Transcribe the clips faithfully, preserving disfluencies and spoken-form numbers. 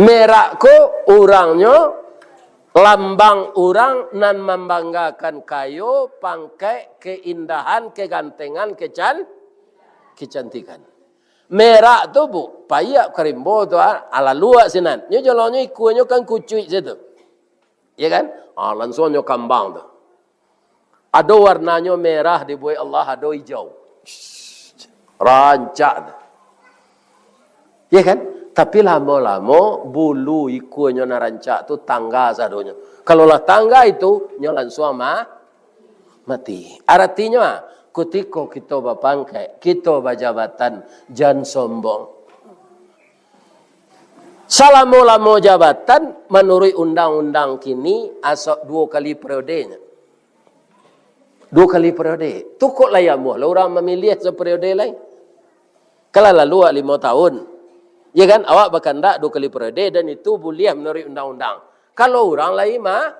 Merak ko urangnyo, lambang urang nan mambanggakan kayo, pangkek, keindahan, kegantengan, kecan-, kecantikan. Merak tu, Bu, paiak ka rimbo tu, ah, ala luak sinan. Nyo jolongnyo ikuanyo kan kucuik situ. Ya kan? Ah, lansuang nyo kambang tu. Ado warnanyo merah dibuek Allah, ado ijau. Rancak tu. Ya kan? Tapi lamo-lamo bulu ikuanyo nan rancak tu tangga sadonyo. Kalau lah tangga itu, nyo lansuang ma-, mati. Aratinyo, ah, kutiko kito bapangkek, kito bajabatan, jan sombong. Salamo-lamo jabatan, manuruik undang-undang kini, asok duo kali periodenyo. Duo kali periode. Tu kok lai amuah lah urang mamiliah saperiode lai. Kalau lalu awak limo tahun, ya kan, awak bakandak duo kali periode, dan itu buliah manuruik undang-undang. Kalau urang lai ma-,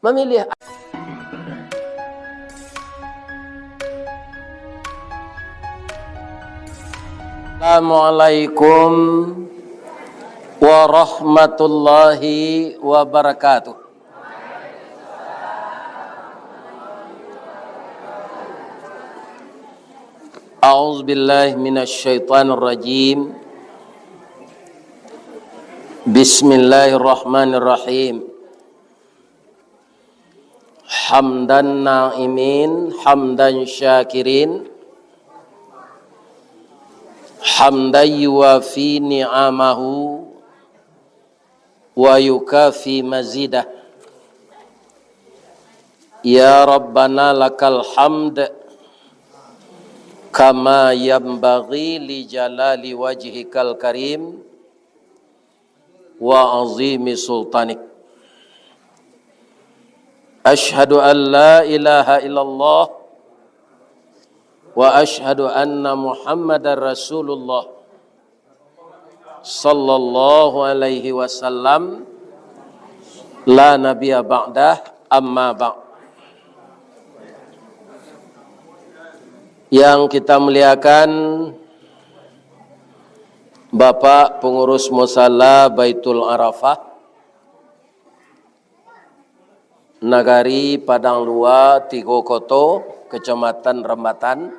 mamiliah. Assalamualaikum warahmatullahi wabarakatuh. A'udzubillahi minasyaitonirrajim. Bismillahirrahmanirrahim. Hamdan na'imin, hamdan syakirin, hamdan yuwafi ni'amahu, wa yukafi mazidah. Ya Rabbana lakal hamd, kama yanbaghi li jalali wajhikal karim, wa azimi sultanik. Asyhadu an la ilaha illallah, wa asyhadu anna Muhammadar Rasulullah, sallallahu alaihi wasallam, la nabiyya ba'dah, amma ba'd. Yang kita muliakan, Bapak Pengurus Musala Baitul Arafah, Nagari Padang Lua, Tigo Koto, Kecamatan Rambatan,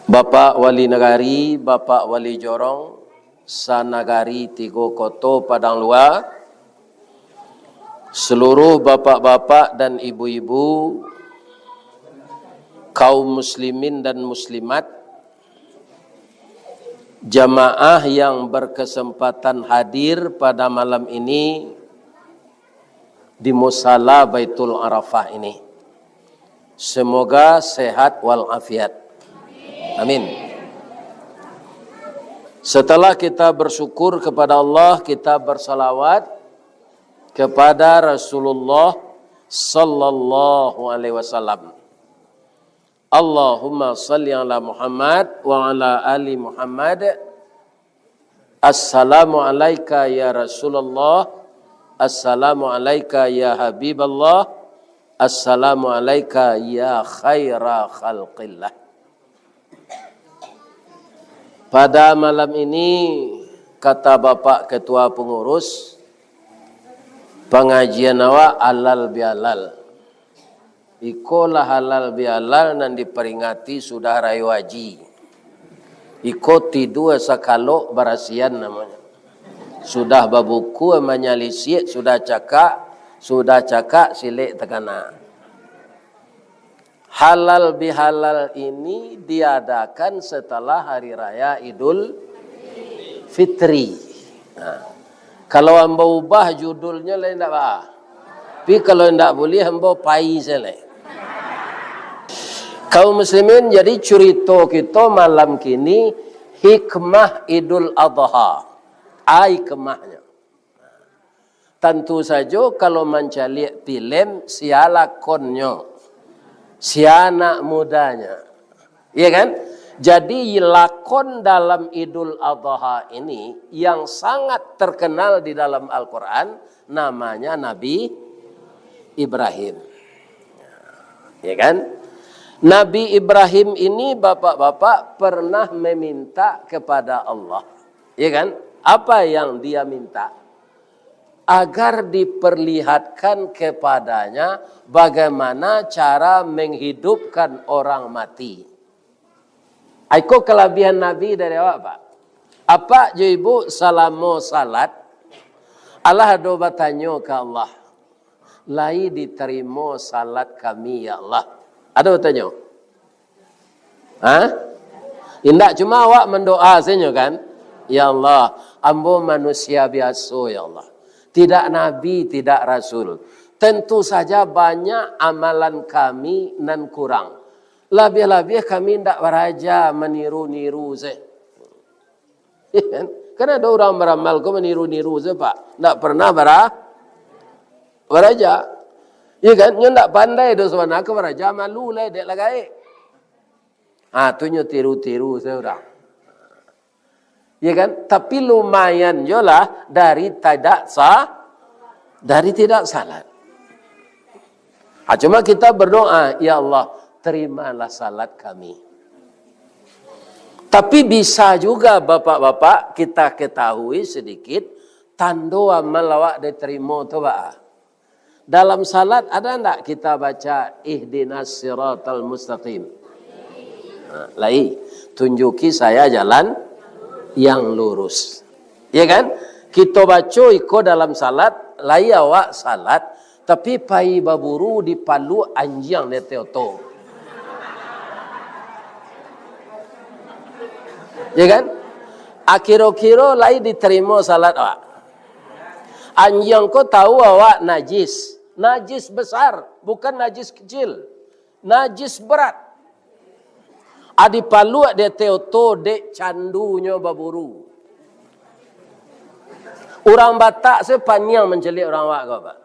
Bapak Wali Nagari, Bapak Wali Jorong, sanagari Tigo Koto Padang Lua, seluruh bapak-bapak dan ibu-ibu, kaum muslimin dan muslimat, jamaah yang berkesempatan hadir pada malam ini di Musala Baitul Arafah ini. Semoga sehat walafiat. Amin. Setelah kita bersyukur kepada Allah, kita bersalawat kepada Rasulullah sallallahu alaihi wasallam. Allahumma salli ala Muhammad wa ala ali Muhammad. Assalamu alaika ya Rasulullah. Assalamu alaika ya Habiballah. Assalamu alaika ya khaira khalqillah. Pada malam ini, kata Bapak Ketua Pengurus, pengajian awak halal bihalal. Iko lah halal bihalal nan diperingati sudah Rayo Haji. Iko tidua sakalok barasian namonyo. Sudah babuku manyalisiak, sudah cakak, sudah cakak silek takana. Halal bihalal ini diadakan setelah Hari Raya Idul Fitri. Nah, kalau ambo ubah judulnyo lain ndak ba? Tapi kalau ndak buliah, ambo pai sajo lai. Kaum muslimin, jadi curito kito malam kini, hikmah Idul Adha. A hikmahnyo. Tantu sajo, kalau mancaliak filem, sia lakonnyo, sia anak mudanya, iya kan? Jadi, lakon dalam Idul Adha ini yang sangat terkenal di dalam Al-Quran, namanya Nabi Ibrahim. Iya kan? Nabi Ibrahim ini, bapak-bapak, pernah meminta kepada Allah. Iya kan? Apa yang dia minta? Agar diperlihatkan kepadanya bagaimana cara menghidupkan orang mati. Iko kalabiahan Nabi dari awak, Pak. Apak jo ibu salamo salat, alah ado batanyo ka Allah, "Lai ditarimo salat kami, ya Allah?" Ado batanyo? Ha? Indak, cuma awak mandoa sajo kan? "Ya Allah, ambo manusia biaso, ya Allah. Tidak nabi, tidak rasul. Tentu saja banyak amalan kami nan kurang. Labiah-labiah kami ndak baraja maniru-niru se." Kan? Kan ado urang baramal ko maniru-niru se, Pak. Ndak pernah bara-, baraja. Iya kan? Nyo ndak pandai doh sabana ka baraja, malu lai, dek lah gaek. Ah, tu nyo tiru-tiru se urang. Ya kan? Tapi lumayan jo lah dari tidak sa-, dari tidak salat. Ha, cuma kita berdoa, "Ya Allah, terimalah salat kami." Tapi bisa juga, bapak-bapak, kita ketahui sedikit tando amal awak diterima tu, Pak. Dalam salat ada ndak kita baca, "Ihdinas siratal mustaqim"? Nah, lai, tunjuki saya jalan yang lurus. Ya kan? Kita baca iko dalam salat, lai awak salat, tapi pai baburu dipaluak anjiang di ateh oto. Ya kan? Akiro-kiro lai diterima salat awak. Anjiang ko tahu awak najis. Najis besar, bukan najis kecil. Najis berat. Adi paluak di ateh oto dek candunyo baburu. Urang Batak se paniang mancaliak urang awak ko, Pak.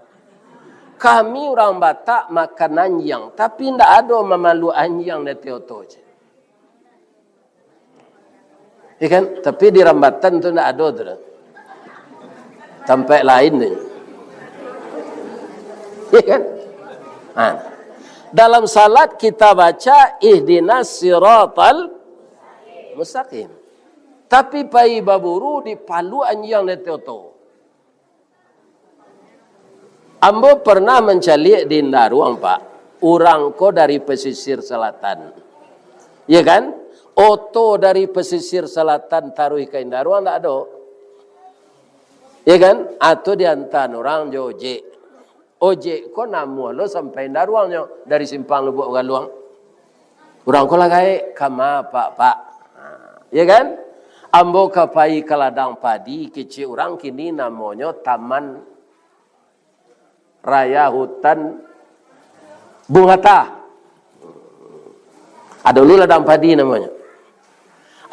Kami urang Batak makan anjiang, tapi ndak ado mamaluak anjiang di ateh oto je. Ya kan? Tapi di Rambatan tu ndak ado tu doh. Tampek lain tu. Ya kan? Ha. Dalam salat kita baca, "Ihdinas siratal mustaqim." Tapi pai baburu dipaluak anjiang di ateh oto. Ambo pernah mancaliak di Indaruang, Pak. Urang ko dari pesisir selatan. Ya kan? Oto dari pesisir selatan taruih ka Indaruang ndak ado. Ya kan? Atau diantaan urang jo ojek. Ojek ko namuah lo sampai Indaruang nyo dari Simpang Lubuak Galuang. Urang ko lah gaek, "Kama, Pak, Pak?" Ha, ya kan? "Ambo ka pai ka ladang padi," kecek urang, "kini namonyo Taman Raya Hutan Bung Hatta." Ado dulu ladang padi namonyo.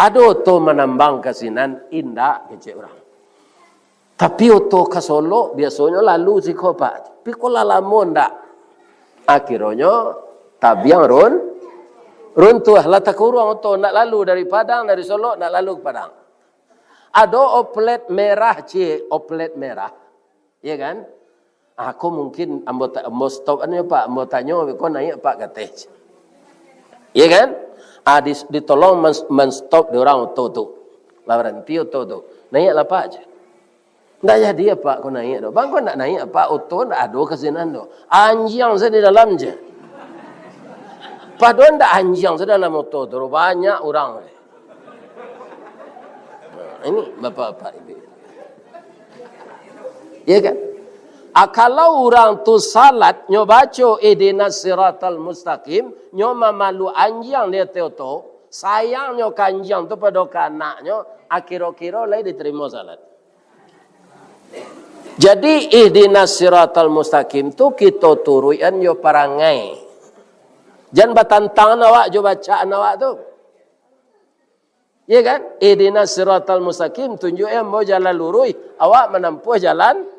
"Ado oto manambang ka sinan?" "Indak," kecek urang. "Tapi oto ka Solok biasonyo lalu siko, Pak. Tapi ko lah lamo ndak." Akhironyo tabiang run-, runtuah, lah takuruang oto, ndak lalu dari Padang, dari Solok, ndak lalu ka Padang. Ado oplet merah, ciek, oplet merah. Ya kan? Ah, ko mungkin ambo ta-, ambo stop anu, Pak, ambo tanyo, ko naiak, Pak, ka ateh. Ya kan? Ah, di-, ditolong men-, men-stop di urang oto tu. Lah baranti oto tu. "Naiaklah, Pak," cek. "Ndak jadi, Pak, ko naiak tu." "Bang, ko ndak naiak, Pak, oto ndak ado ka sinan tu. Anjiang sajo di dalam," cek. Padahal ndak anjiang sajo dalam oto tu, banyak urang. Nah, ini bapak-bapak ibu. Ya kan? Ah, kalau urang tu salat, nyo baco ihdinas siratal mustaqim, nyo mamaluak anjiang di ateh oto, sayangnyo ka anjiang tu pado ka anaknyo, akiro-kiro lai diterimo salat. Jadi, ihdinas siratal mustaqim tu kito turuikan jo parangai. Jan batantangan awak jo bacaan awak tu. Ya kan? Ihdinas siratal mustaqim, tunjuak ambo jalan luruih, awak manampuah jalan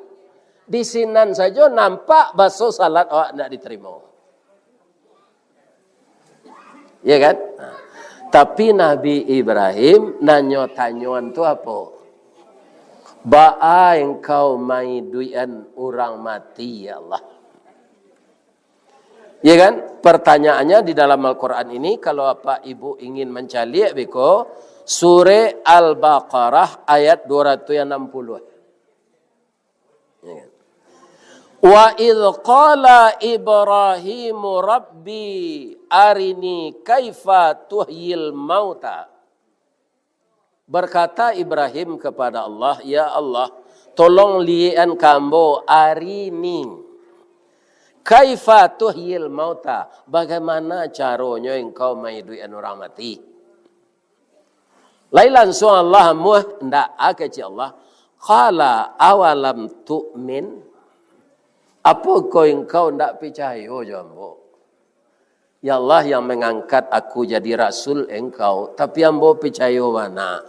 di sinan sajo, nampak baso salat awak ndak diterimo. Ya kan? Tapi Nabi Ibrahim nanyo tanyoan tu apo? "Baa engkau maiduikan urang mati, ya Allah?" Ya kan? Pertanyaannya di dalam Al-Quran ini, kalau Bapak Ibu ingin mancaliak beko, Surah Al-Baqarah ayat dua ratus enam puluh. Ya kan? "Wa idh qala Ibrahimu Rabbi arini kaifa tuhyil mauta." Berkata Ibrahim kepada Allah, "Ya Allah, tolong liek-an ka ambo arini. Kaifa tuhyil mauta, bagaimana caronyo Engkau maiduikan urang mati?" Lai lansuang Allah amuah, ndak, a kecek Allah. "Qala awalam tu'min?" Apokoh engkau ndak picayo jo ambo? Ya Allah yang mengangkat aku jadi rasul Engkau, tapi ambo picayo bana.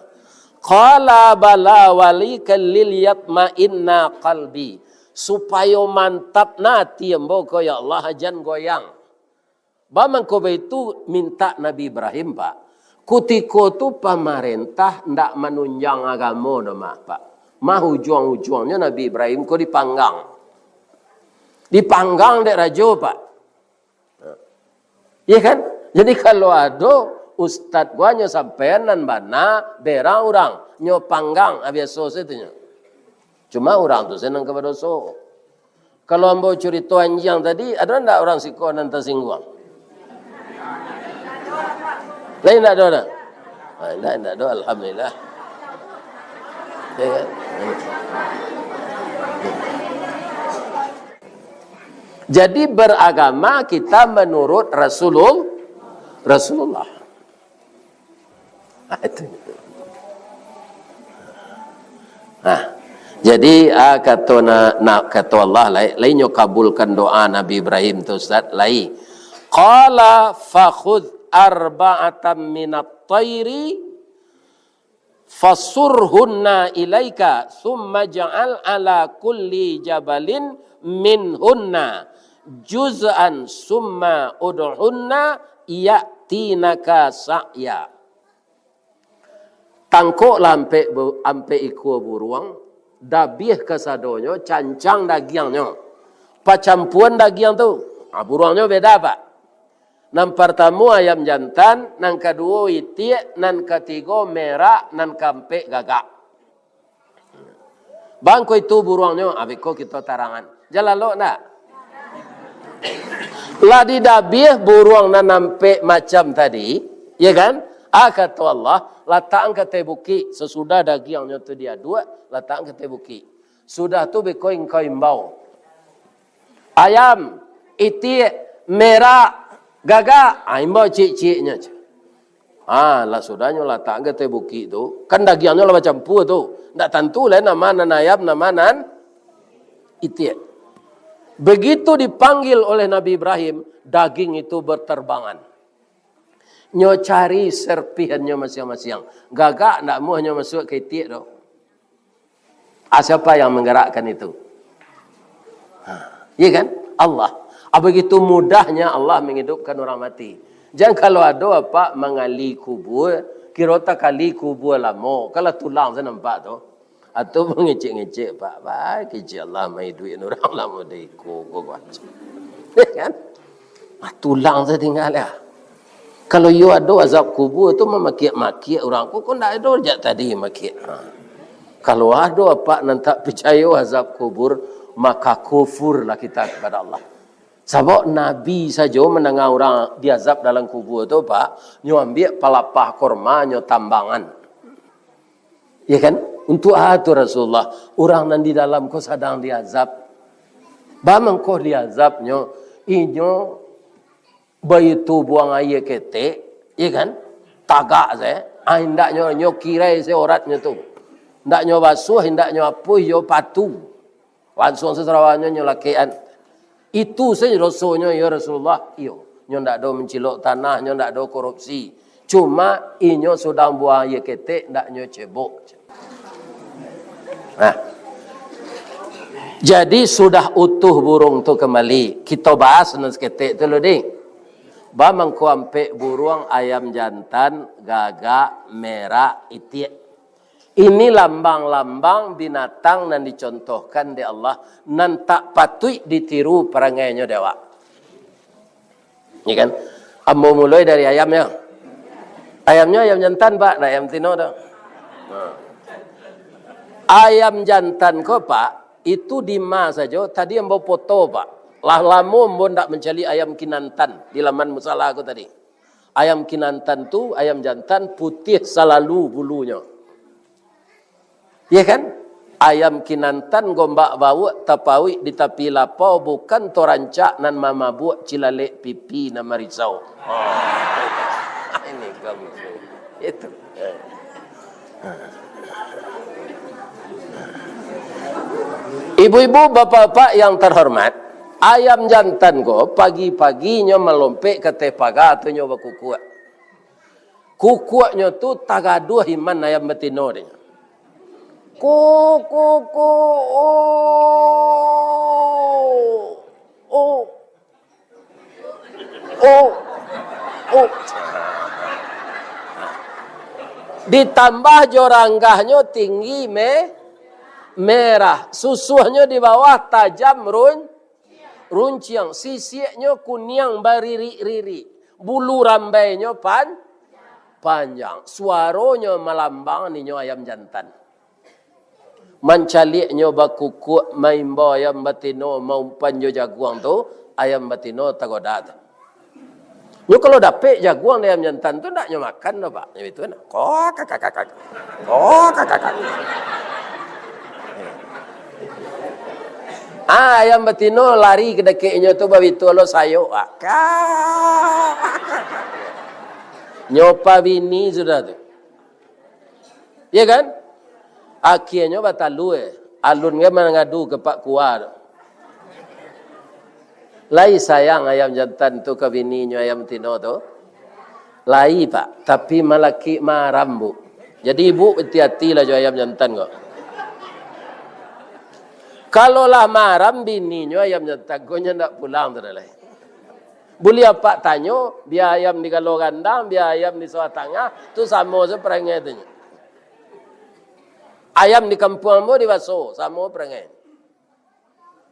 Qala bala walikan liyatma'inna qalbi. Supayo mantap na ati ambo ko, ya Allah, jan goyang. Ba mangko baitu mintak Nabi Ibrahim, Pak. Kutiko tu pamarentah ndak manunjang agamo doh mah, Pak. Mah ujuang-ujuangnyo Nabi Ibrahim ko dipanggang. Dipanggang dek rajo, Pak. Iya kan? Jadi kalau ado ustad ko hanyo sampaian nan bana, berang urang, nyo panggang, ah, biaso sajo tu nyo. Cuma urang tu se nan ka badoso. Kalau ambo curito anjiang tadi, ado ndak urang siko nan tasingguang? Lain ndak ado, dah? Ah, ndak, ndak ado, alhamdulillah. Ya kan? Jadi beragama kita menurut Rasulul-, Rasulullah. Ah, itu. Nah, jadi, ah, kato na, na, kato Allah, lai, lai nyo kabulkan doa Nabi Ibrahim tu, Ustaz, lai. Qala fakhudh arba'atan minat thairi fasurhunna ilaika, tsumma ja'al ala kulli jabalin minhunna juz'an, tsumma ud'uhunna ya'tinaka sa'ya. Tangkoklah ampek bu-, ampek ikua buruang, dabiah kasadonyo, cancang dagiangnyo, pacampuan dagiang tu. Ha, buruangnyo beda, Pak. Nan partamo ayam jantan, nan kaduo itiak, nan katigo merak, nan kaampek gagak. Bangko itu buruangnyo, abih ko kito tarangan. Jan lalok ndak? Lah didabiah buruang nan ampek macam tadi, ya kan? Ah, kato Allah, latakkan ka ateh bukik, sasudah dagiangnyo tu diaduak, latakkan ka ateh bukik. Sudah tu beko engkau imbau. Ayam, itiak, merak, gagak, ah, imbau ciek-cieknyo. Ah, lah sudahnyo latak ka ateh bukik tu, kan dagiangnyo lah bacampua tu. Ndak tantu lai nama nan ayam, nama nan itiak. Begitu dipanggil oleh Nabi Ibrahim, daging itu berterbangan. Nyo cari serpihannyo masiang-masiang. Gagak ndak amuah nyo masuak ka itiak tu. Ah, siapa yang menggerakkan itu? Ha, iya kan? Allah. Ah, begitu mudahnya Allah menghidupkan orang mati. Jan kalau ado apak mangali kubua, kiro takali kubua lamo, kalau tulang se nampak tu. Atau mangecek-ngecek, Pak, bah, kecek Allah maiduikan urang lamo dek iko, ko, ko. Iya kan? Ah, tulang se tingga lah. Kalau iyo ado azab kubua tu mamakiak-makiak urang, ko, ko ndak ado jak tadi makiak. Ha. Kalau ado apak nan tak picayo azab kubur, maka kufurlah kita kepada Allah. Sabab Nabi sajo mandanga urang diazab dalam kubua tu, Pak, nyo ambiak palapah korma, nyo tambangan. Ya kan? Untuk a tu Rasulullah, urang nan di dalam ko sadang diazab. Ba mangko diazabnyo, inyo baitu buang aia ketek, ya kan? Tagak se, ah, indaknyo, nyo kirai se oratnyo tu. Indaknyo basuah, indaknyo apuih, yo patu. Lansuang sasarawanyo nyo lakekan. Itu sajo dosonyo, ya Rasulullah. Iyo, nyo ndak ado mancilok tanah, nyo ndak ado korupsi. Cuma inyo sudah buang aia ketek, ndak nyo cebok. Nah. Jadi sudah utuh burung tu kembali. Kito bahas nan saketek tu lu, ding. Ba mangko ampek buruang, ayam jantan, gagak, merak, itiak. Ini lambang-lambang binatang nan dicontohkan dek Allah, nan tak patuik ditiru parangainyo dek awak. Ya kan? Ambo mulai dari ayamnyo. Ayamnyo ayam jantan, Pak, ndak ayam tino doh. Nah. Ayam jantan ko, Pak, itu di ma sajo, tadi ambo foto, Pak. Lah lamo ambo ndak mancaliak ayam kinantan di laman musala ko tadi. Ayam kinantan tu, ayam jantan putiah salalu bulunyo. Iya kan? Ayam kinantan gombak bauak tapauik di tapi lapau, bukan torancak nan mamabuak cilalek pipi nan marisau. Oh. Ini kamu. Itu. Ibu-ibu, bapak-bapak yang terhormat, ayam jantan ko pagi-paginyo malompek ka ateh paga tu nyo bakukuak. Kukuaknyo tu tagaduah iman ayam batino dek nyo. Ku, ku, ku, oh, oh, oh, oh. Ditambah jo ranggahnyo tinggi me-, merah, susuahnyo di bawah tajam run-, runciang, sisiaknyo kuniang baririk-ririk, bulu rambainyo pan-, panjang, suaronyo malambang, ninyo ayam jantan. Mancaliaknyo bakukuak, maimbau ayam batino, maumpan jo jaguang tu, ayam batino tagoda tu. Nyo kalau dapek jaguang dari ayam jantan tu, ndak nyo makan doh, Pak. Nyo itu nah. Kok, kak, kak, kak, kak. Kok, kak, kak, kak. Ah, ayam batino lari ka dakeknyo tu, babitu lo sayok, Pak. Kak. Nyo pabini sudah tu. Iya kan? Akhianyo batalua, eh. Alun kan mangadu ka Pak Kua tu. Lai sayang ayam jantan tu ka bininyo ayam tino tu? Lai, Pak, tapi malakik maram, Bu. Jadi, Ibu hati-hatilah jo ayam jantan ko. Kalau lah maram bininyo ayam jantan ko, nyo ndak pulang tu dah lai. Buliah Apak tanyo, bia ayam di Galo Gandang, bia ayam di Sawah Tangah, tu samo se parangai tu nyo. Ayam di kampuang ambo di Baso, samo parangai.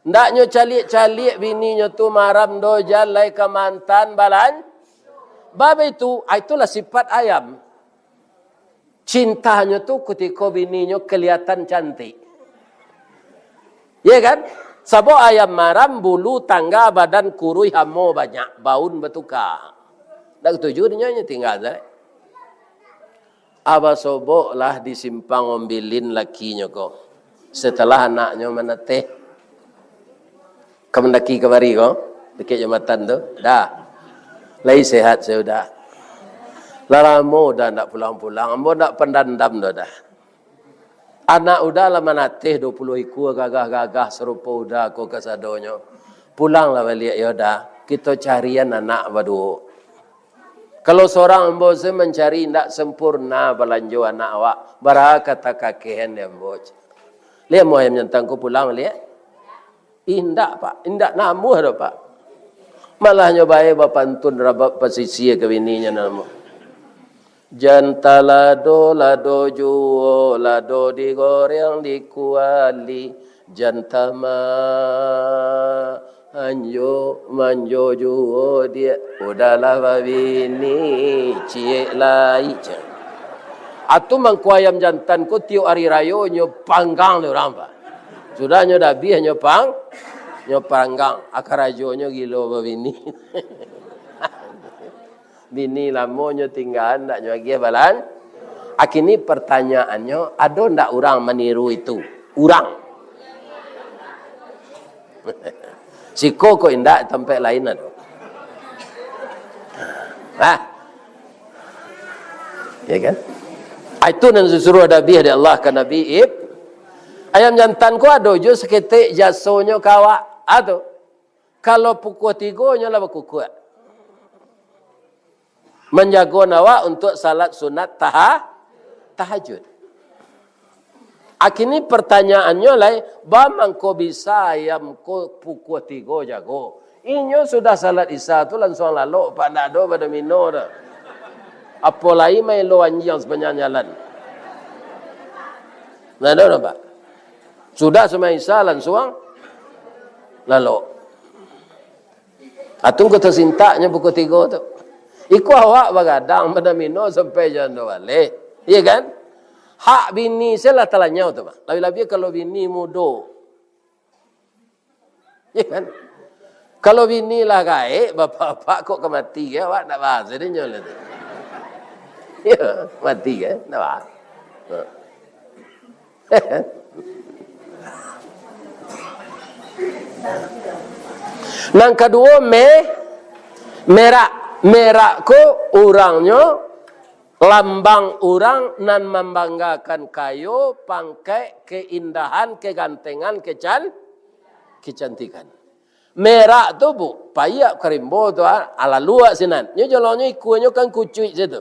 Ndak nyo caliak-caliak bininyo tu maram doh, jan lai ka mantan balan-, bab itu, ah, itulah sifat ayam. Cintanyo tu kutiko bininyo kaliatan cantik. Iya kan? Sabab ayam maram, bulu, tangga, badan kuruih, hamo banyak, baun batuka. Ndak katuju dinyo, nyo tingga sajo. Abah sobok lah di Simpang Ombilin lakinyo ko. Setelah anaknyo manateh. Ka mandaki kamari ko, dakek jambatan tu. Dah. Lai sehat se Uda. Lah lamo Uda ndak pulang-pulang. Ambo ndak pandandam doh, Uda. Anak Uda lah manateh duo puluah ikua, gagah-gagah sarupo Uda ko kasadonyo. Pulanglah baliak yo, Uda. Kito carian anak baduo. Kalau sorang ambo se mancari, indak sampurna balanjo anak awak, bara ka takakehan di ambo. Lai amuah ayam jantan ko pulang baliak? Indak, Pak. Indak namuah doh, Pak. Malah nyo bae bapantun rabab pasisia ka bininyo namo. Jan talado, lado juo, lado digoreng di kuali. Jan tamanjo, manjo juo diak, Uda lah babini, ciek lai, ceh. Atu mangko ayam jantan ko tiok ari rayo nyo panggang dek urang, Pak. Sudah nyo dabiah nyo pang-, nyo panggang, a karajonyo gilo babini. Bini lamo nyo tinggaan, ndak nyo agiah balan-. Akini pertanyaannyo, ado ndak urang maniru itu? Urang. Siko ko indak, tampek lain ado. Hah? Ya kan? Ah, itu nan disuruah dabiah dek Allah ka Nabi Ib-, ayam jantan ko ado jo saketek jasonyo ka awak. Ah, tu. Kalau pukua tigo nyo lah bakukuak. Manjago awak untuak salat sunat taha-, tahajud. Akini pertanyaannyo lai, ba mangko bisa ayam ko pukua tigo jago? Inyo sudah salat Isya tu lansuang lalok, Pak, ndak ado badomino doh. Apo lai maelo anjiang sapanjang jalan. Ndak ado doh, Pak. Sudah sumbayang Isya lansuang lalok. Atun ko tasintaknyo pukua tigo tu. Iko awak bagadang, badamino sampai jam duo baleh. Iya kan? Hak bini se lah talanyau tu, Pak. Labiah-labiah kalau bini mudo. Iya kan? Kalau bini lah gaek, bapak-bapak kok ka mati, ya, awak ndak bahas dek nyo lah tu. Ya, mati kan? Ndak bahas. Ha. Nan kaduo, me-, merak. Merak ko urangnyo, lambang urang nan mambanggakan kayo, pangkek, keindahan, kegantengan, kecan-, kecantikan. Merak tu, Bu, paiak ka rimbo tu, ah, alaluak sinan. Nyo jolongnyo ikuanyo kan kucuik situ.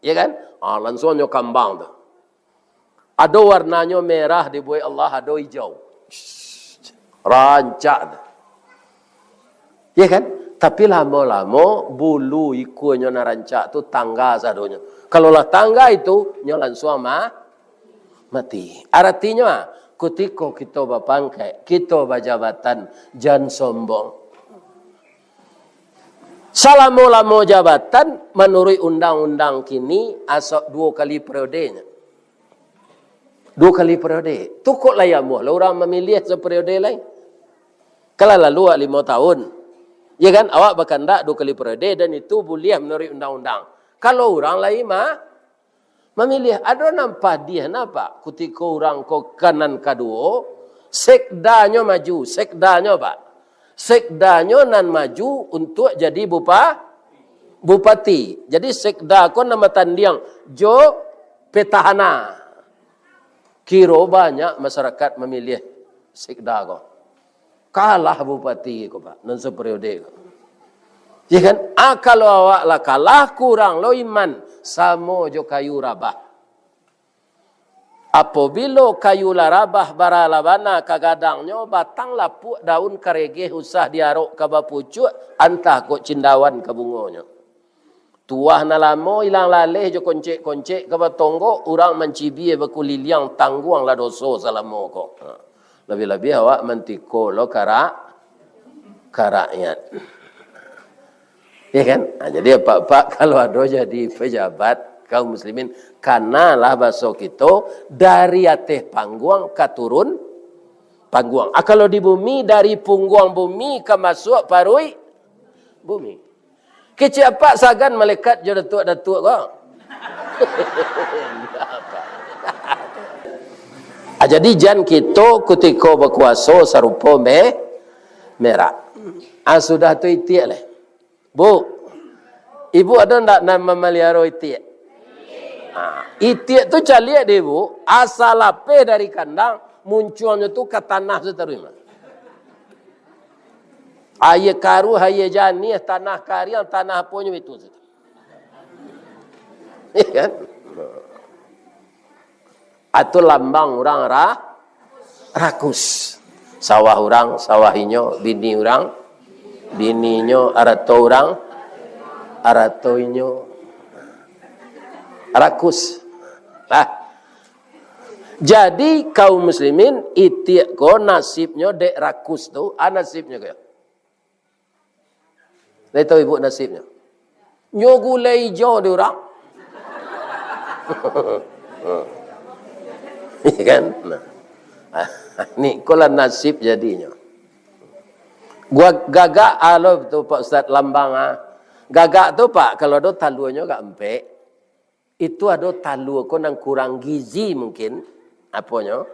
Ya kan? Ah, lansuang nyo kambang tu. Ado warnanyo merah dibuek Allah, ado ijau. Rancak tu. Ya kan? Tapi lamo-lamo bulu ikuanyo nan rancak tu tangga sadonyo. Kalau lah tangga itu, nyo lansuang ma-, mati. Aratinyo, ah, kutiko kito bapangkek, kito bajabatan, jan sombong. Salamo-lamo jabatan, manuruik undang-undang kini, asok duo kali periode nyo. Duo kali periode. Tu kok lai amuah lah urang mamiliah saperiode lai. Kalau lalu awak limo tahun. Ya kan? Awak bakandak duo kali periode dan itu buliah manuruik undang-undang. Kalau urang lai ma-, mamiliah, ado nan padiah napa? Kutiko urang ko ka nan kaduo, sekdanyo maju, sekdanyo, Pak. Sekdanyo nan maju untuak jadi bupa-, bupati. Jadi sekda ko nan batandiang jo petahana. Kiro banyak masyarakat mamiliah sekda ko. Kalah bupati ko, Pak, nan saperiode ko. Ya kan? Ah, kalau awak lah kalah, kurang lo iman, samo jo kayu rabah. Apobilo kayu lah rabah, bara lah bana ka gadangnyo, batang lapuak, daun karegeh, usah diarok ka bapucuak, antah kok cindawan ka bungonyo. Tuah nan lamo ilang laleh jo koncek-koncek ka batonggok, urang mancibia bakuliliang, tangguanglah doso salamo ko. Ha. Labiah-labiah awak mantiko lo karak-, karakyat. Ya kan? Ha, jadi apak-apak kalau ado jadi pejabat kaum muslimin, kanalah baso kito dari ateh pangguang ka turun pangguang. Ah, kalau di bumi, dari pungguang bumi ka masuak paruik bumi. Kecek apak sagan malaikat jo datuak-datuak ko. Ah, jadi jan kito kutiko bakuaso sarupo me-, merak. Ah, sudah tu itiak leh. Bu, ibu ado ndak nan mamaliharo itiak? Ah, itiak tu caliak deh, Bu. Asa lapeh dari kandang, muncuangnyo tu ka tanah sataruih mah. Aia karuah, aia janiah, tanah kariang, tanah aponyo itu sajo. Iya kan? Atau lambang urang ra-, rakus. Sawah urang, sawah inyo, bini urang, bini inyo, arato urang, arato inyo. Rakus. Lah. Jadi, kaum muslimin, itiak ko nasibnyo dek rakus tu, ah, nasibnyo ko. Lai tahu ibu nasibnyo? Nyo gulai ijo di urang. Iya kan? Nah. Ni ikolah nasib jadinyo. Gua gagak alo tu, Pak Ustaz, lambang, ah. Gagak tu, Pak, kalau ado taluanyo agak empek. Itu ado talua ko nan kurang gizi mungkin, aponyo.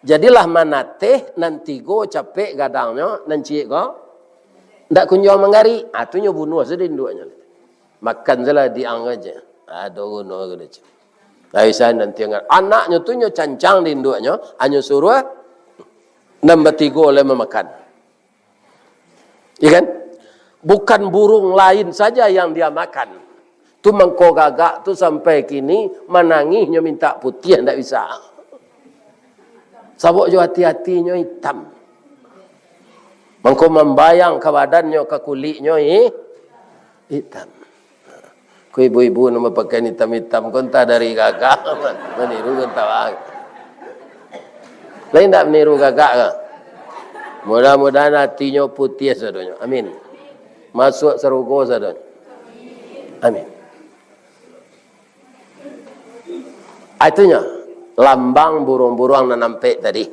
Jadilah manateh nan tigo capek gadangnyo, nan ciek ko ndak kunjuang manggarik. Ah, tu nyo bunuah sudah induaknyo. Makan salah diang aja. Ado guno ko dek. Aisan nanti angan. Anaknyo tu nyo cancang di induaknyo, anyo suruah nan batigo lai mamakan. Iya kan? Bukan burung lain saja yang dia makan. Tu mangko gagak tu sampai kini manangih nyo mintak putiah ndak bisa. Sabab jo ati-atinyo itam. Mangko mambayang ka badannyo, ka kuliknyo i-, itam. Ko ibu-ibu nan bapakaian itam-itam ko antah dari gagak, maniru ko antah baa. Lai ndak maniru gagak ko? Mudah-mudahan atinyo putiah sadonyo. Amin. Masuak sarugo sadonyo. Amin. Ah, itunyo, lambang buruang-buruang nan ampek tadi.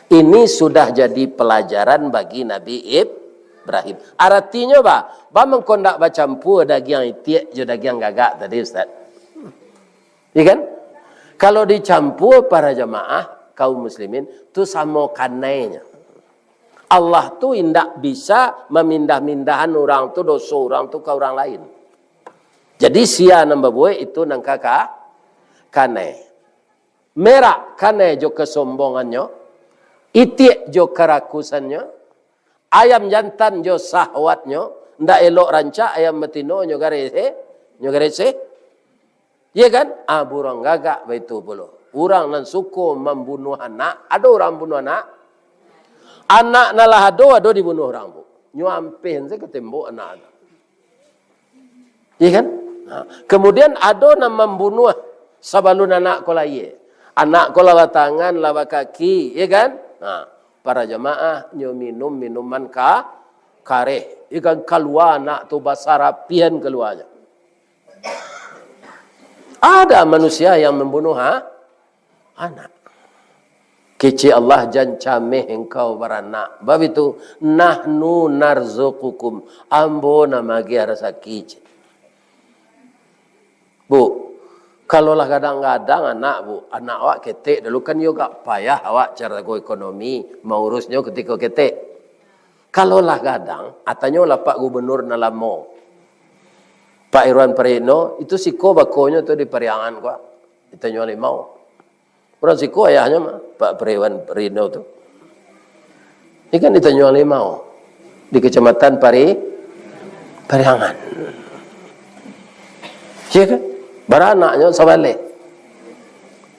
Ini sudah jadi pelajaran bagi Nabi Ibrahim. Aratinyo, ba, ba mangko ndak bacampua dagiang itiak jo dagiang gagak tadi, Ustaz? Iya kan? Kalau dicampua, para jamaah, kaum muslimin, tu samo kanainyo. Allah tu indak bisa mamindah-mindahan urang tu, doso urang tu ka urang lain. Jadi, sia nan babuek itu nan ka, ka kanai. Merak kanai jo kasombongannyo, itiak jo karakusannyo, ayam jantan jo sahwatnyo, ndak elok rancak ayam batino nyo garese, nyo garese. Iya kan? Ah, buruang gagak baitu pulo. Urang nan suko mambunuah anak, ado urang bunuah anak? Anak nan lah ado, ado dibunuah urang, Bu. Nyo ampeh se ka tembok anak tu. Iya kan? Ha. Kemudian ado nan mambunuah sabalun anak ko lahia. Anak ko lah batangan, lah bakaki, iya kan? Ha. Para jamaah, nyo minum minuman ka-, kareh. Iya kan? Kalua anak tu basarapian kaluanyo. Ada manusia yang membunuh, ha? Anak. Kecek Allah, jan cameh engkau baranak. Bab itu, "Nahnu narzuqukum." Ambo nan magiah rasaki, cek. Bu, kalau lah gadang-gadang anak, Bu, anak awak ketek dulu, kan iyo agak payah awak caro ekonomi, maurusnyo ketiko ketek. Kalau lah gadang, ah, tanyolah Pak Gubernur nan lamo. Pak Irwan Parino, itu siko bakonyo tu di Pariangan ko, di Tanjuang Limau. Urang siko ayahnyo mah, Pak Irwan Parino tu. Ini kan di Tanjuang Limau, di Kecamatan Pari-, Pariangan. Iya kan? Baranaknyo sabaleh.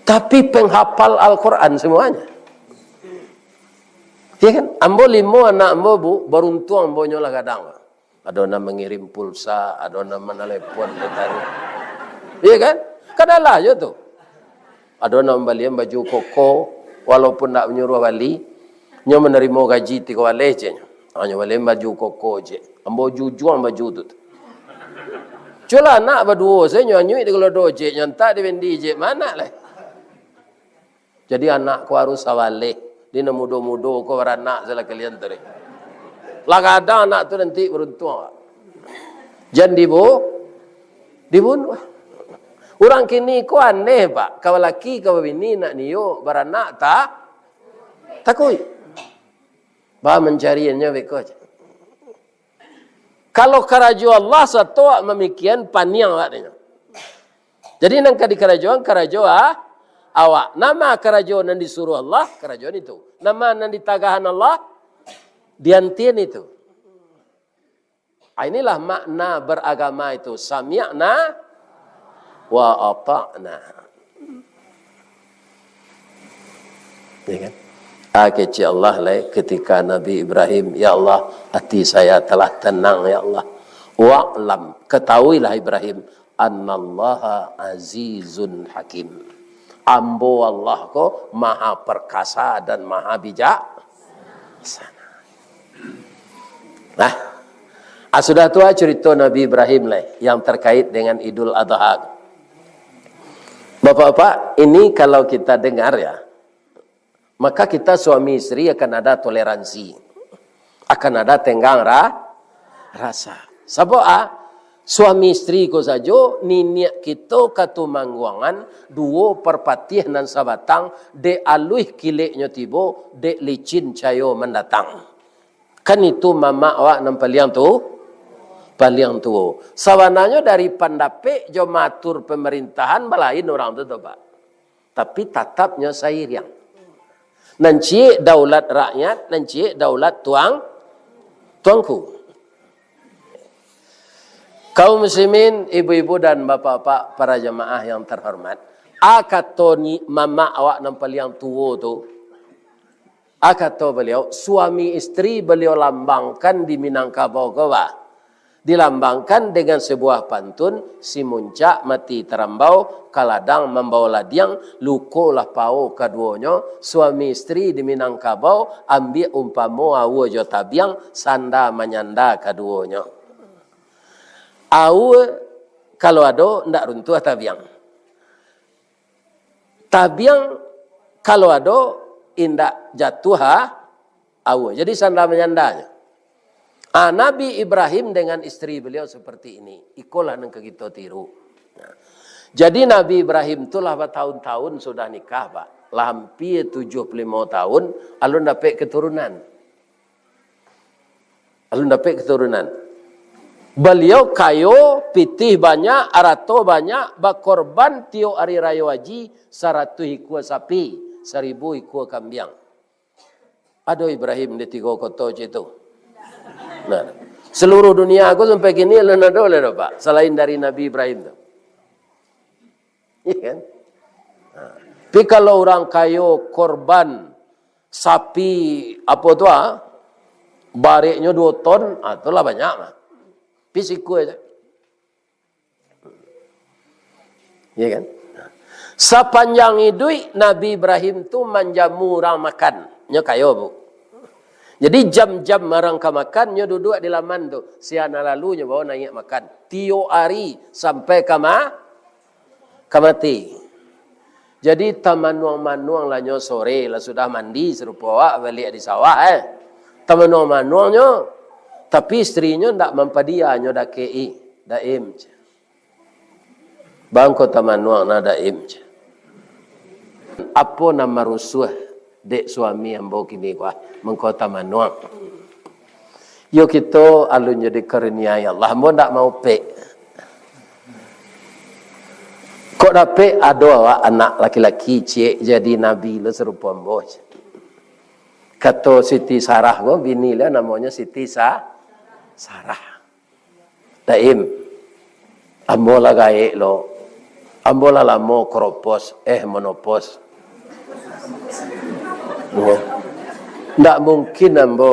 Tapi penghafal Al-Quran semuanya. Iya kan? Ambo limo anak ambo, Bu, baruntuang ambo nyo lah gadang. Ado nan mangirim pulsa, ado nan manalepon dari tadi. Iya kan? Kan alah jo tu. Ado nan mambalian baju koko, walaupun ndak manyuruah bali, nyo manarimo gaji tigo baleh, ceknyo. Ha, nyo balian baju koko, cek. Ambo jujuang baju tu. Cubolah anak baduo, sajo nyo anyuik di Galodo, cek, nyo antak di Bendi, cek. Mano lai? Jadi, anak ko harus sabaleh. Di nan mudo-mudo ko baranak, salah kalian tadi. Lah gadang anak tu nanti baruntuang. Jan dibu-, dibunuah. Urang kini ko aneh, Pak. Ka balaki, ka babini, nak nio, baranak, ta-, takuik. Ba mancariannyo beko. Kalau karajo Allah sato awak mamikian, paniang awak denyo. Jadi, nan ka dikarajoan, karajo, ah, awak. Nan ma karajo nan disuruah Allah, karajoan itu. Nan ma nan ditagahan Allah, diantian itu. Ah, inilah makna beragama itu. Sami'na wa ata'na. Ya kan? Ah, kecek Allah lai ketika Nabi Ibrahim, "Ya Allah, hati saya telah tenang, ya Allah." "Wa'lam," ketahuilah Ibrahim, "annallaha azizun hakim." Ambo Allah ko maha perkasa dan maha bijaksana. Nah, ah, sudah tu, ah, cerita Nabi Ibrahim lai yang terkait dengan Idul Adha. Bapak-bapak, ini kalau kita dengar ya, maka kita suami isteri akan ada toleransi, akan ada tenggang ra-, rasa. Sabab, ah, suami isteri ko sajo, niniak kito Katumangguangan, duo parpatiah nan sabatang, dek aluih kileknyo tibo, dek licin cayo mandatang. Kan itu mamak awak nan paliang tu, paliang tuo. Sabananyo dari pandapek jo maatur pamarintahan balain urang tu, tu, Pak. Tapi tatapnyo sairiang. Nan ciek daulat rakyat, nan ciek daulat tuang-, tuangku. Kaum muslimin, ibu-ibu dan bapak-bapak, para jamaah yang terhormat, a kato ni mamak awak nan paliang tuo tu, a kato baliau, suami isteri baliau lambangkan di Minangkabau ko, bah. Dilambangkan dengan sebuah pantun, si muncak mati tarambau, ka ladang mambawa ladiang, luko lah pao kaduonyo, suami isteri di Minangkabau, ambiak umpamo aua jo tabiang, sanda manyanda kaduonyo. Aua kalau ado, ndak runtuah tabiang. Tabiang kalau ado, indak jatuah, ha, aua. Jadi, sanda manyandanyo. Ah, Nabi Ibrahim dengan isteri beliau seperti ini. Ikolah nan ka kito tiru. Nah. Jadi, Nabi Ibrahim tu lah batahun-tahun sudah nikah, Pak. Lah hampir tujuh puluh lima tahun, alun dapek keturunan. Alun dapek keturunan. Baliau kayo, pitih banyak, arato banyak, bakorban tiok ari rayo haji, saratuih ikua sapi, saribu ikua kambiang. Ado Ibrahim di tigo koto cik tu. Nah, seluruh dunia ko sampai kini alun ado lai do, Pak, salain dari Nabi Ibrahim tu. Iya kan? Nah. Tapi kalau urang kayo korban sapi, apo tu, ah, bareknyo duo ton, ah, tu lah banyak mah. Pi sikua aja. Iya kan? Nah. Sapanjang iduik, Nabi Ibrahim tu manjamu urang makan. Nyo kayo, Bu. Jadi, jam-jam urang ka makan, nyo duduak di laman tu. Sia nan lalu, nyo bawa naiak makan. Tiok ari sampai ka ma-, ka mati. Jadi, tamanuang-manuang lah nyo sore, lah sudah mandi, sarupo awak baliak di sawah, eh. Tamanuang-manuang nyo, tapi isterinyo ndak mampadia, nyo dakek-i, Daim, ceh. Bangko tamanuang nah, Daim, ceh. Apo nan marusuah dek suami ambo kini ko, ah, mangko tamanuang. Yo, kito alun jadi karunia, ya Allah, ambo ndak maupek. Kok dapek ado awak anak laki-laki ciek jadi nabi lo sarupo ambo. Kato Siti Sarah ko, bini lah namonyo Siti Sa-, Sarah. Daim, ambo lah gaek lo. Ambo lah lamo kropos, eh, monopos. Yo. Ndak mungkin ambo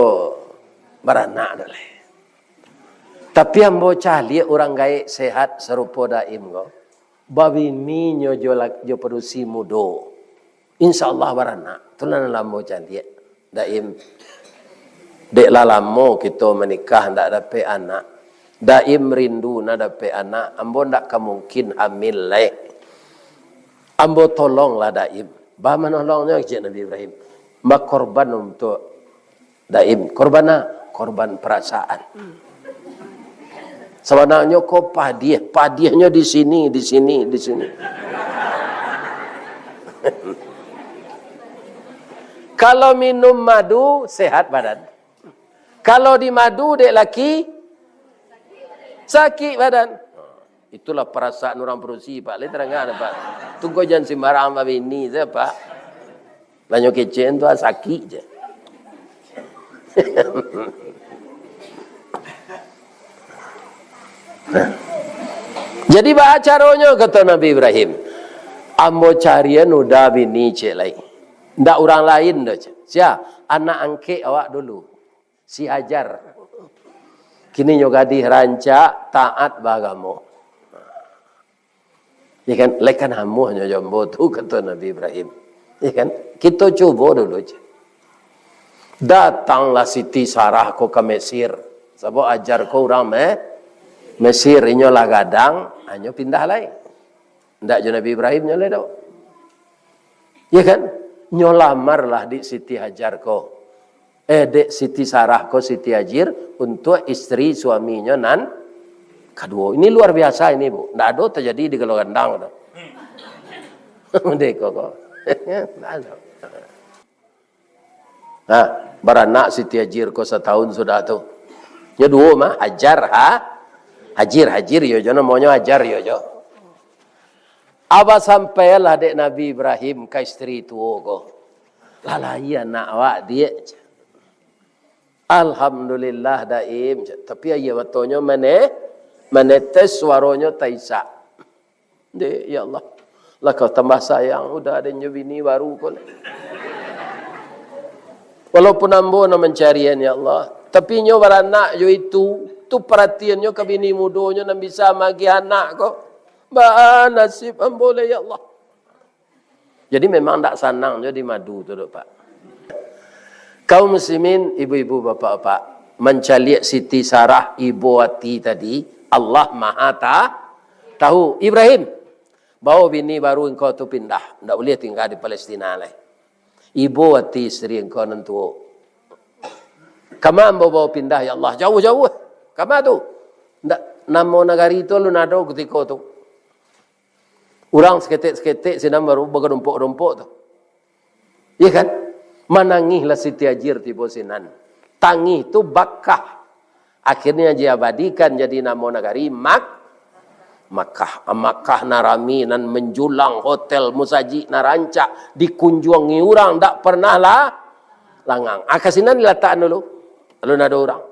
baranak doh lai. Tapi ambo caliak urang gaek sehat sarupo Daim ko. Babini nyo jo la-, jo padusi mudo. Insya Allah baranak. Tu lah nan ambo caliak. Daim. Dek lah lamo kito manikah, ndak dapek anak. Daim rindu nak dapek anak. Ambo ndak ka mungkin hamil lai. Ambo tolonglah Daim. Bah manolongnyo, kecek Nabi Ibrahim. Bakorban untuak Daim. Korban a-, korban parasaan. Sabananyo ko padiah, padiahnyo di sini, di sini, di sini. Kalau minum madu, sehat badan. Kalau dimadu dek laki, sakik badan. Itulah parasaan urang padusi, Pak. Lai tadanga, Pak. Tunggu jan sembarang babini sajo, Pak. Lah nyo kecek tu, ah, sakik se. Nah. Jadi, baa caronyo, kato Nabi Ibrahim, "Ambo carian uda bini ciek lai. Ndak urang lain doh," cek. "Sia? Anak angkek awak dulu, si Hajar. Kini nyo gadih rancak, taat baagamo." Ya kan? Lai ka namuahnyo jo ambo tu, kato Nabi Ibrahim. Ya kan? Kito cubo dulu se. Datanglah Siti Sarah ko ka Mesir. Sabab Hajar ko urang Me-, Mesir, inyo lah gadang, inyo pindah lai. Ndak jo Nabi Ibrahim nyo lai doh. Ya kan? Nyo lamarlah dek Siti Hajar ko. Eh, dek Siti Sarah ko, Siti Hajir, untuak isteri suaminyo nan kaduo. Ini luar biasa ini, Bu. Ndak ado tajadi di Galo Gandang tu. Dek ko, ko. Ndak ado. Nah, baranak Siti Hajir ko satahun sudah tu. Nyo duo mah, Hajar, ha? Hajir, Hajir yo jo, namonyo Hajar yo jo. Aba sampailah dek Nabi Ibrahim ka isteri tuo ko. Lah lahia anak awak, Diak. Alhamdulillah, Daim. Tapi aia matonyo mane-, manetes, suaronyo taisak. Dek, ya Allah. Lah kau tambah sayang, uda den jo bini baru ko. Walaupun ambo nan mancarian, ya Allah. Tapi nyo baranak jo itu. Tu paratiannyo ka bini mudonyo nan bisa magiah anak ko. Baa nasib ambo lai, ya Allah. Jadi memang ndak sanang jo di madu tu, dok, Pak. Kaum muslimin, ibu-ibu, bapak-bapak, mancaliak Siti Sarah, ibo ati tadi, Allah Maha Ta-, Tahu. Ibrahim, bawa bini baru engkau tu pindah, ndak boleh tinggal di Palestina lai. Ibo ati isteri engkau nan tuo. Kama ambo bawa pindah, ya Allah? Jauah-jauah. Kama tu? Ndak, namo nagari tu alun ado kutiko tu. Urang saketek-saketek sinan baru bagadompok-dompok tu. Iya kan? Manangihlah Siti Hajir tibo sinan. Tangih tu bakah. Akhirnya diabadikan jadi namo nagari Mak-, Makkah. Makkah nan rami, nan manjulang, hotel, musajik nan rancak, dikunjuangi urang, ndak pernah lah langang. Ah, ka sinan dilatakan dulu. Alun ado urang.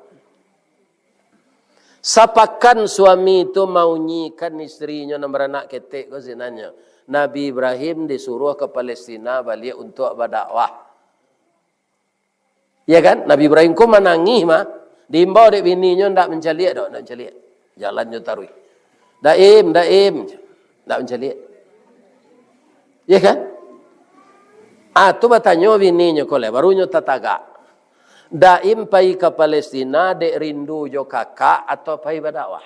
Sapakan suami tu maunyikan isterinyo nan baranak ketek ko sinannyo. Nabi Ibrahim disuruah ka Palestina baliak untuak badakwah. Ya kan? Nabi Ibrahim ko manangih mah. Diimbau dek bininyo, ndak mancaliak doh, ndak mancaliak. Jalannyo taruih. Daim, daim. Ndak mancaliak. Ya kan? Ah, tu batanyo bininyo ko lai, baru nyo tatagak. Daim pai ka Palestina dek rindu jo kakak atau pai badakwah?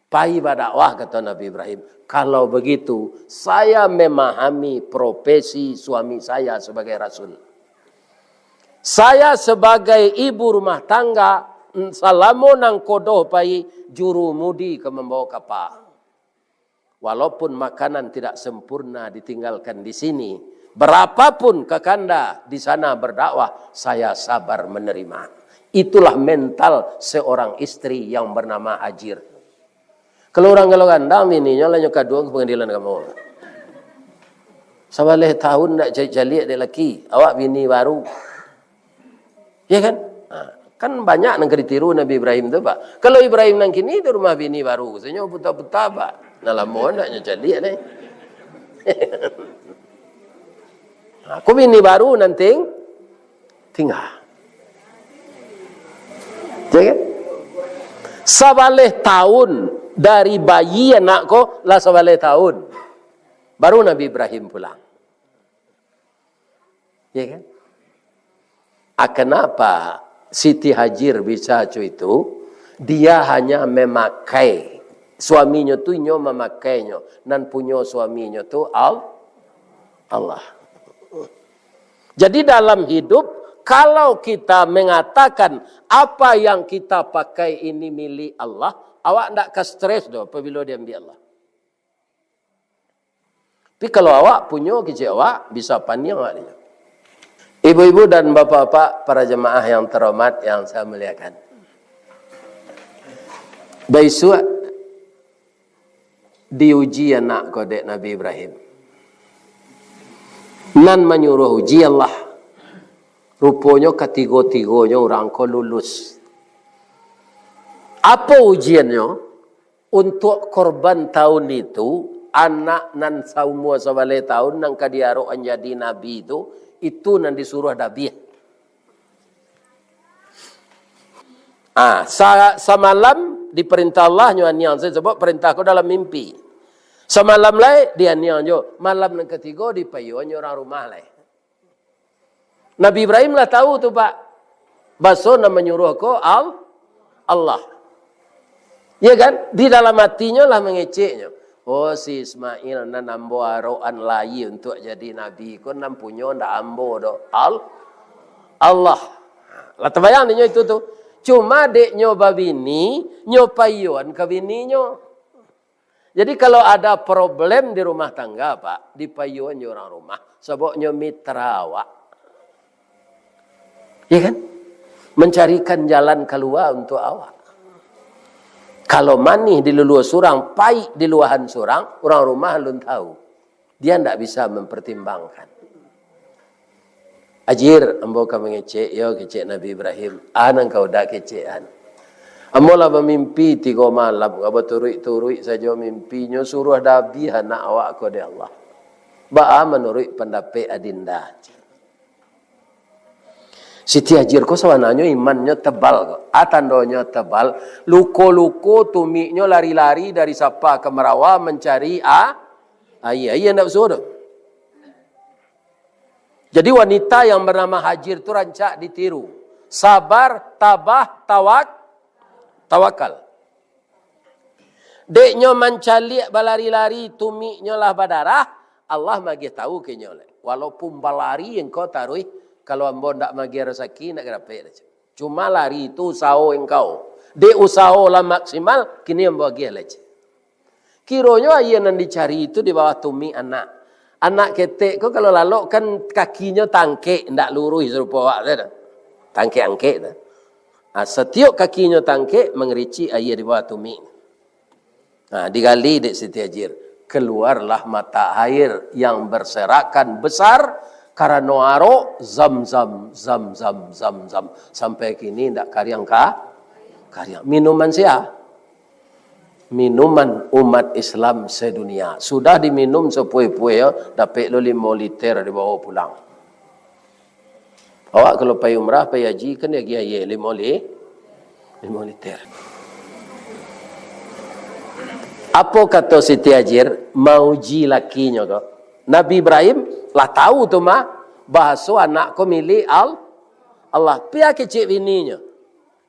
Pai badakwah, kato Nabi Ibrahim. Kalau begitu, saya memahami profesi suami saya sebagai rasul. Saya sebagai ibu rumah tangga, salamo nan kodoh pai jurumudi ka mambawa kapa. Walaupun makanan tidak sempurna ditinggalkan di sini, berapapun kakanda di sana berdakwah, saya sabar menerima. Itulah mental seorang istri yang bernama Hajir. Kalau urang galo gandang, bininyo lah nyo kaduang ka pangadilan agamo. Sabaleh tahun ndak caliak-caliak dek laki, awak bini baru. Ya kan? Ha, kan banyak nan ka ditiru Nabi Ibrahim tu, Pak. Kalau Ibrahim nan kini tu rumah bini baru, sajo puta-puta, Pak. Nah, lamo ndak nyo caliak deh. Ha, ko bini baru nan ting-, tingga. Ya kan? Sabaleh tahun dari bayi anak ko, lah sabaleh tahun. Baru Nabi Ibrahim pulang. Ya kan? Ah, kenapa Siti Hajir bisa co itu? Dia hanya memakai, suaminyo tu inyo mamakainyo, nan punyo suaminyo tu Al-, Allah. Jadi dalam hidup, kalau kita mengatakan apa yang kita pakai ini milik Allah, awak ndak ka stres doh apabilo diambiak Allah. Tapi kalau awak punyo kecek awak, bisa paniang awak dinyo. Ibu-ibu dan bapak-bapak, para jemaah yang terhormat, yang saya muliakan. Baisuak diuji anak ko dek Nabi Ibrahim. Nan manyuruah uji Allah. Ruponyo katigo-tigonyo urang ko lulus. Apo ujiannyo? Untuak korban tahun itu, anak nan saumua sabaleh tahun nan ka diarok-an jadi nabi tu, itu nan disuruah dabiah. Ah, sa-, samalam diparintah Allah nyo aniang, sabab parintah ko dalam mimpi. Samalam lai dianiang jo, malam nan katigo dipaiyoan jo urang rumah lai. Nabi Ibrahim lah tahu tu, Pak. Baso nan manyuruah ko Al-, Allah. Ya kan? Di dalam hatinyo lah mangeceknyo. Oh, si Ismail nan ambo arok-an lai untuak jadi nabi ko, nan punyo ndak ambo doh. Al-, Allah. Lah tabayang dinyo itu tu. Cuma dek nyo babini, nyo paiyoan ka bininyo. Jadi, kalau ada problem di rumah tangga, Pak, dipaiyoan jo urang rumah, sabab nyo mitra awak. Ya kan? Mencarikan jalan keluar untuk awak. Kalau manih di luluah surang, paik di luahan surang, urang rumah alun tahu. Dia ndak bisa mempertimbangkan. Ajir, ambo ka mangecek, yo, kecek Nabi Ibrahim. Ah, nan ka uda kecek an. Ambo lah bamimpi tigo malam, ka baturuik-turuik sajo mimpinyo, suruah dabiah anak awak ko dek Allah. Baa manuruik pandapek Adinda? Siti Hajir ko sabananyo imannyo tebal ko. A tandonyo tebal, luko-luko tumiknyo lari-lari dari Safa ka Marwah mancari a-, aia. Aia ndak basuo doh. Jadi wanita yang bernama Hajir tu rancak ditiru. Sabar, tabah, tawak-, tawakal. Dek nyo mancaliak balari-lari, tumiknyo lah badarah, Allah magiah tahu ka inyo lai. Walaupun balari engkau taruih, kalau ambo ndak magiah rasaki, ndak dapek lai. Cuma lari tu usaho engkau. Dek usaho lah maksimal, kini ambo agiah lai. Kironyo aia nan dicari tu di bawah tumik anak. Anak ketek ko kalau lalok kan kakinyo tangkek, ndak luruih sarupo awak tu doh. Tangkek-angkek tu. Ah, satiok kakinyo tangkek, mangaricik aia di bawah tumik. Nah, digali dek Siti Hajir. Keluarlah mata air yang berserakan besar karano arok, Zam-Zam, Zam-Zam, Zam-Zam. Sampai kini ndak kariang ka-, kariang. Minuman sia? Minuman umat Islam sedunia. Sudah diminum sapuai-puai, yo, dapek lo limo liter dibawa pulang. Awak kalau pai umrah, pai haji, kan diagiah aia limo li-, limo liter. Apo kato Siti Hajir, mauji lakinyo ko? Nabi Ibrahim lah tahu tu mah, bahaso anak ko milik Al-, Allah. Pia kecek bininyo.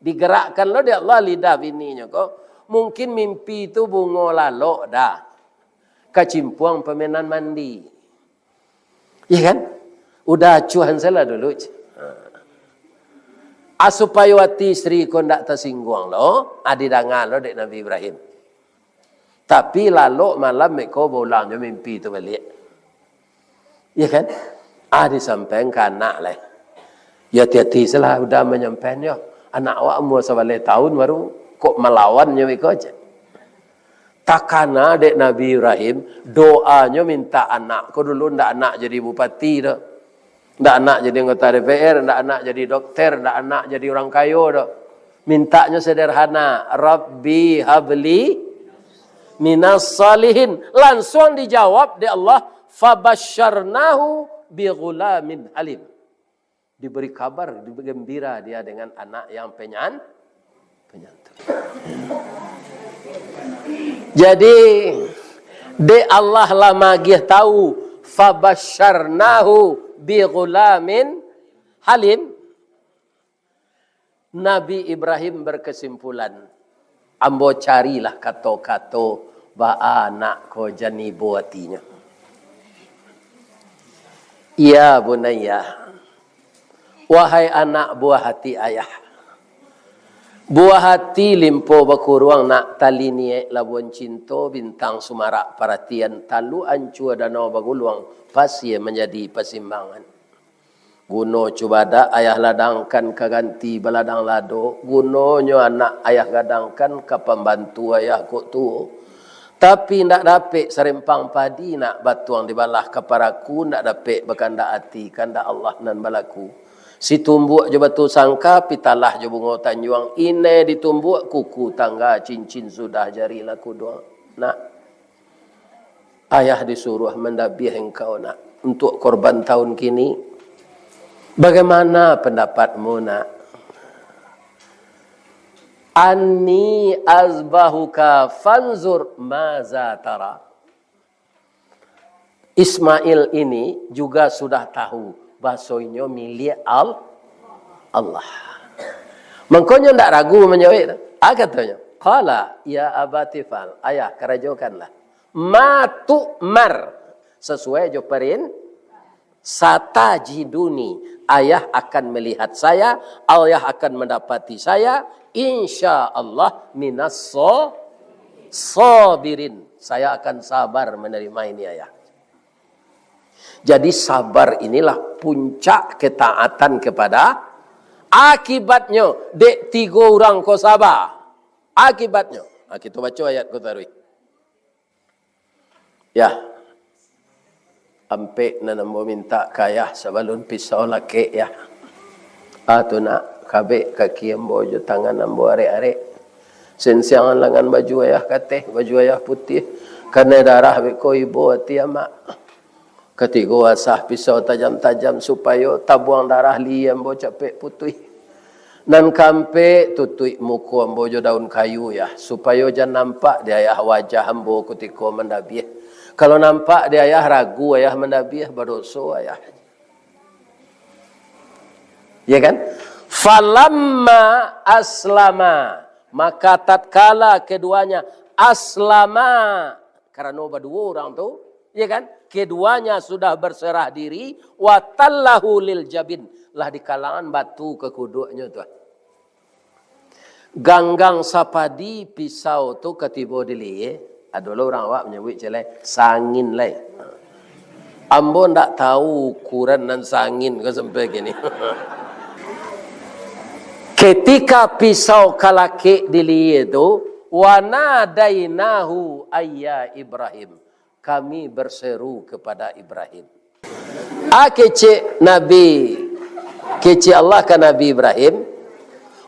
Digerakkan lo dek Allah lidah bininyo ko. Mungkin mimpi tu bungo lalok dah. Kacimpuang pamenan mandi. Iya kan? Udah acuahan salah dulu. Ha. Ah, supayo ati isteri ko ndak tasingguang lo, ah, didanga lo dek Nabi Ibrahim. Tapi lalok malam iko baulang jo mimpi tu baliak. Iya kan? Ah, disampaian ka anak lai. Yo, ati-ati salah udah manyampaian yo. Anak awak umua sabaleh tahun baru, kok malawan nyo iko, cek. Takana dek Nabi Ibrahim, doanyo mintak anak ko dulu, ndak anak jadi bupati doh. Ndak anak jadi anggota D P R, ndak anak jadi dokter, ndak anak jadi urang kayo doh. Mintaknyo sederhana, "Rabbi habli minas salihin." Langsuang dijawab dek Allah, "Fabasyarnahu bi ghulamin halim." Diberi kabar, diberi gembira dia dengan anak yang penyan-, penyantun. Jadi, dek Allah lah magiah tahu, "Fabasyarnahu bi ghulamin halim." Nabi Ibrahim berkesimpulan, "Ambo carilah kato-kato baa anak ko jan ibo atinyo." "Ya bunayya, wahai anak buah hati ayah. Buah hati limpo bakuruang nak, tali niek labuan cinto, bintang sumarak paratian, taluk ancua danau baguluang, pasia manjadi pasimbangan. Guno cubadak ayah ladangkan ka ganti baladang lado, gunonyo anak ayah gadangkan ka pambantu ayah kok tuo. Tapi ndak dapek sarempang padi nak batuang dibalah ka paraku, ndak dapek bakandak ati, kandak Allah nan balaku. Situmbuak jo batu sangka, pitalah jo bungo tanjuang, inai ditumbuak kuku tangga, cincin sudah jari lah kuduang." Nak, ayah disuruah mandabiah engkau, nak, untuk korban tahun kini. Bagaimana pendapatmu, nak? "Anni azbahuka fanzur maza tara." Ismail ini juga sudah tahu bahaso inyo milik Al-, Allah. Mangkonyo ndak ragu manjawab tu. Ah, katonyo, "Qala ya abati fa'al." "Ayah, karajokanlah. Ma tu'mar." Sesuai jo parin-, "Satajiduni." Ayah akan melihat saya, ayah akan mendapati saya, insya Allah, minas so-, sabirin. Saya akan sabar menerima ini, ayah. Jadi, sabar inilah puncak ketaatan kepada, akibatnyo, dek tigo urang ko sabar. Akibatnyo. Ha, kito baco ayat ko taruih. Yah. Ampek nan ambo mintak ka ayah sabalun pisau lakek, yah. Ah, tu nak, kabek kaki ambo jo tangan ambo arek-arek. Sensiangan langan baju ayah kateh, baju ayah putiah. Kanai darah beko ibo ati amak. Katigo, asah pisau tajam-tajam, supayo tabuang darah lihia ambo capek putuih. Nan kaampek, tutuik muko ambo jo daun kayu, yah, supayo jan nampak di ayah wajah ambo kutiko mandabiah. Kalau nampak di ayah, ragu ayah mandabiah, badoso ayah. Ya kan? Falamma aslama, maka tatkala keduanya aslama, karano baduo urang tu, ya kan? Keduanya sudah berserah diri, wa tallahu lil jabin, lah dikalangan batu ka kuduaknyo tu. Ganggang sapadi pisau tu ka tibo di lihia, ado lo urang awak manyabuik ciek lai, sangin lai. Ambo ndak tahu ukuran nan sangin ko sampai kini. Ketika pisau ka lakek di lihia tu, wa nadainahu ayya Ibrahim, kami berseru kepada Ibrahim. A kecek Nabi, kecek Allah ka Nabi Ibrahim,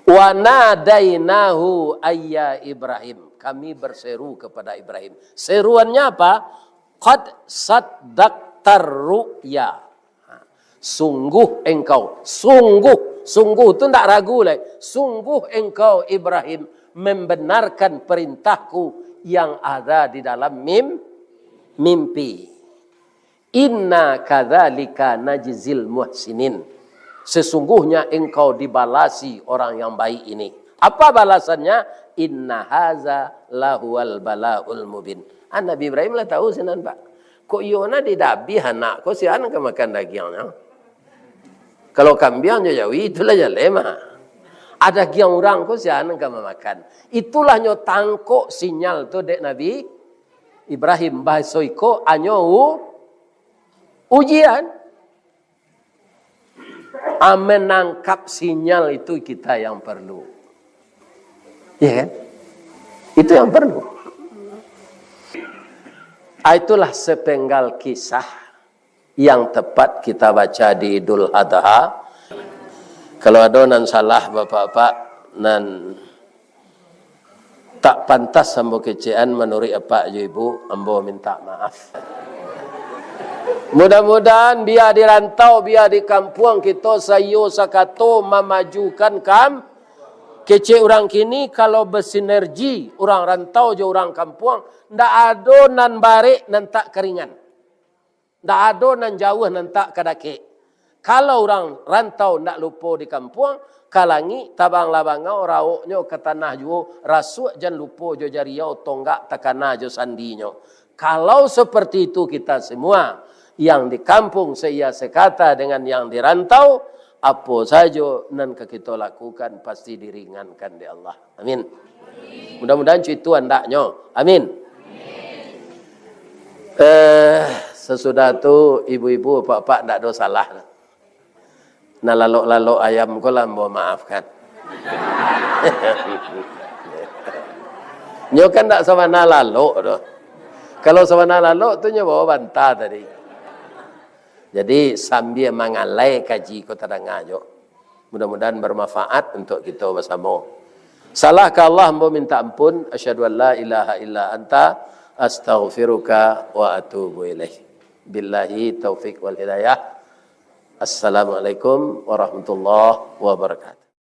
wa nadainahu ayya Ibrahim, kami berseru kepada Ibrahim. Seruannya apa? Qad saddaqtar ru'ya. Sungguh engkau, sungguh, sungguh tu ndak ragu lai. Sungguh engkau, Ibrahim, membenarkan perintahku yang ada di dalam mim-, mimpi. Inna kadzalika najzil muhsinin. Sesungguhnya engkau dibalasi orang yang baik ini. Apa balasannya? Inna haza lahuwal balaul mubin. Ah, Nabi Ibrahim lah tahu sinan, Pak. Kok iyo nah didabiah anak ko, sia nan ka makan dagiangnyo? Kalau kambiang jo jawi, itulah jaleh mah. Ado dagiang urang ko, sia nan ka mamakan? Itulah nyo tangkok sinyal tu dek Nabi Ibrahim. Bahaso iko, anyo u-, ujian. Ah, menangkap sinyal itu kita yang perlu. Ya kan? Itu yang perlu. Ah, itulah sepenggal kisah yang tepat kita baca di Idul Adha. Kalau ado nan salah, bapak-bapak, nan tak pantas ambo kecekan manuruik apak jo ibu, ambo minta maaf. Mudah-mudahan bia di rantau, bia di kampuang, kito saiyo sakato mamajukan kam-, kecek urang kini, kalau basinergi urang rantau jo urang kampuang, ndak ado nan barek nan tak karingan. Ndak ado nan jauah nan tak ka dakek. Kalau urang rantau ndak lupo di kampuang, ka langik tabanglah bangau, rawoknyo ka tanah juo, rasuak jan lupo jo jariau, tonggak takana jo sandinyo. Kalau seperti itu kita semua, yang di kampung seia sekata dengan yang di rantau, apo sajo nan ka kito lakukan pasti diringankan dek Allah. Amin. Mudah-mudahan cuitu andaknyo. Amin. Eh, sasudah tu, ibu-ibu, apak-apak, ndak ado salah. Nah, lalok-lalok ayam ko lah ambo maafkan. Nyo kan ndak sabana lalok doh. Kalau sabana lalok tu nyo bawa banta tadi. Jadi, sambia mangalai kaji ko tadanga jo. Mudah-mudahan bermanfaat untuk kito basamo. Salah ka Allah, ambo minta ampun. Asyhadu an la ilaha illa anta, astaghfiruka wa atubu ilaik. Billahi taufik wal hidayah. Assalamualaikum warahmatullahi wabarakatuh.